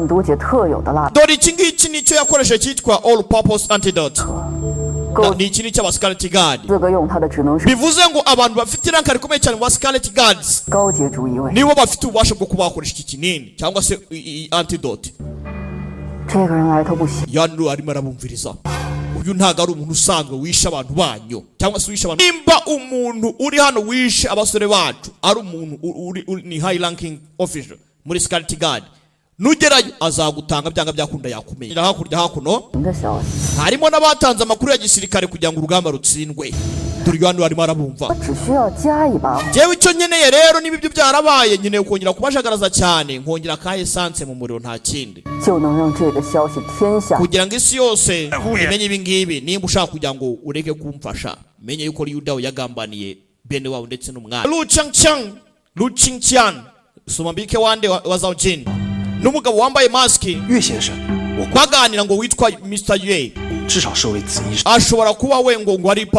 毒解特有的蜡 Dore iki ngiki nicyo yakoresheje cyitwa all purpose antidote. 够 Ni iki ni cy'aba Scarlet Guard. 资格用它的只能是 Bivuze ngo abantu bafite iranka rikomeye cyane mu ba Scarlet Guards 高阶主一位。 nibo bafite ububasha bwo kuba bakoresha iki kinini cyangwa se iyi antidote. 这个人来头不小， Yano arimo arabumviriza. Uyu ntabwo ari umuntu usanzwe wishe abantu banyu cyangwa se wishe abantu. Nimba umuntu uri hano wishe abasore bacu ari umuntu uri ni high ranking official muri Scarlet Guard, nugerayo azagutanga byanga byakunda, yakumenya. Hakurya hakuno 的消息， harimo n'abatanze amakuru ya gisirikare kugira ngo urugamba rutsindwe. Dore uyu hano arimo arabumva. 我只需要加一把火。 Jewe icyo nkeneye rero, niba ibyo byarabaye, nkeneye kongera kubajagaraza cyane, nkongera ka essence mu muriro, nta kindi. 就能让这个消息天下 Kugira ngo isi yose imenye ibi ngibi. Nimba ushaka kugira ngo ureke kumfasha, menye yuko Liu Dao yagambaniye bene wabo ndetse n'umwana Lu Changchang, Lu Qingqian, Somambike wande wa Zhao Jin n'umugabo wambaye maski 岳先生，我 baganira ngo witwa Mr. Yue 至少是位紫衣 ashobora kuba we ngo ari